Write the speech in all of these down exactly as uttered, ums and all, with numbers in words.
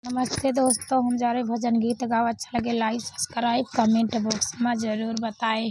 नमस्ते दोस्तों, हम जा रहे भजन गीत गावा। अच्छा लगे like, subscribe, comment box में जरूर बताए।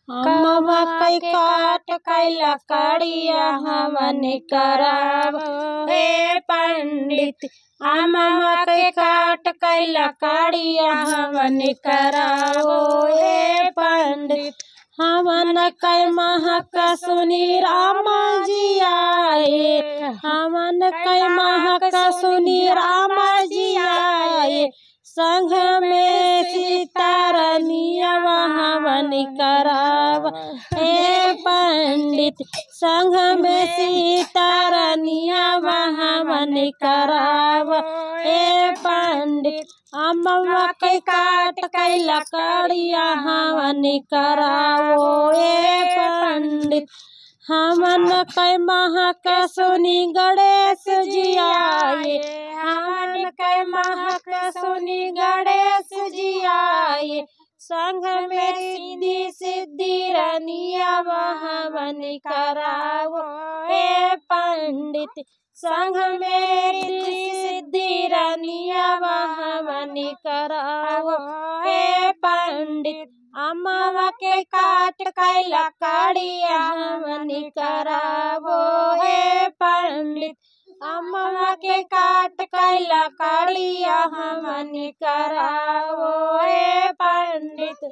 अमवा के काट के लकड़िया हवन करावो हे पंडित, अमवा के काट के लकड़िया हवन करावो हे पंडित। हवन के महक सुनी राम जी आए, हवन के महक सुनी राम जी आए, संग में सीता रनिया हवन कराव हे पंडित, संग में सीता रनिया हवन कराव हे पंडित। अमवा के काट के लकड़िया हवन करावो हे पंडित, हवन के महक सुनी गणेश जी आए, हवन के महक सुनी गणेश जी आए, संग में रिद्धि सिद्धि रनिया हवन करावो हे पंडित, संग में रिद्धि सिद्धि रनिया हवन करावो हे पंडित। अमवा के काट के लकड़िया हवन करावो हे पंडित, अमवा के काट के लकड़िया हवन करावो हे पंडित।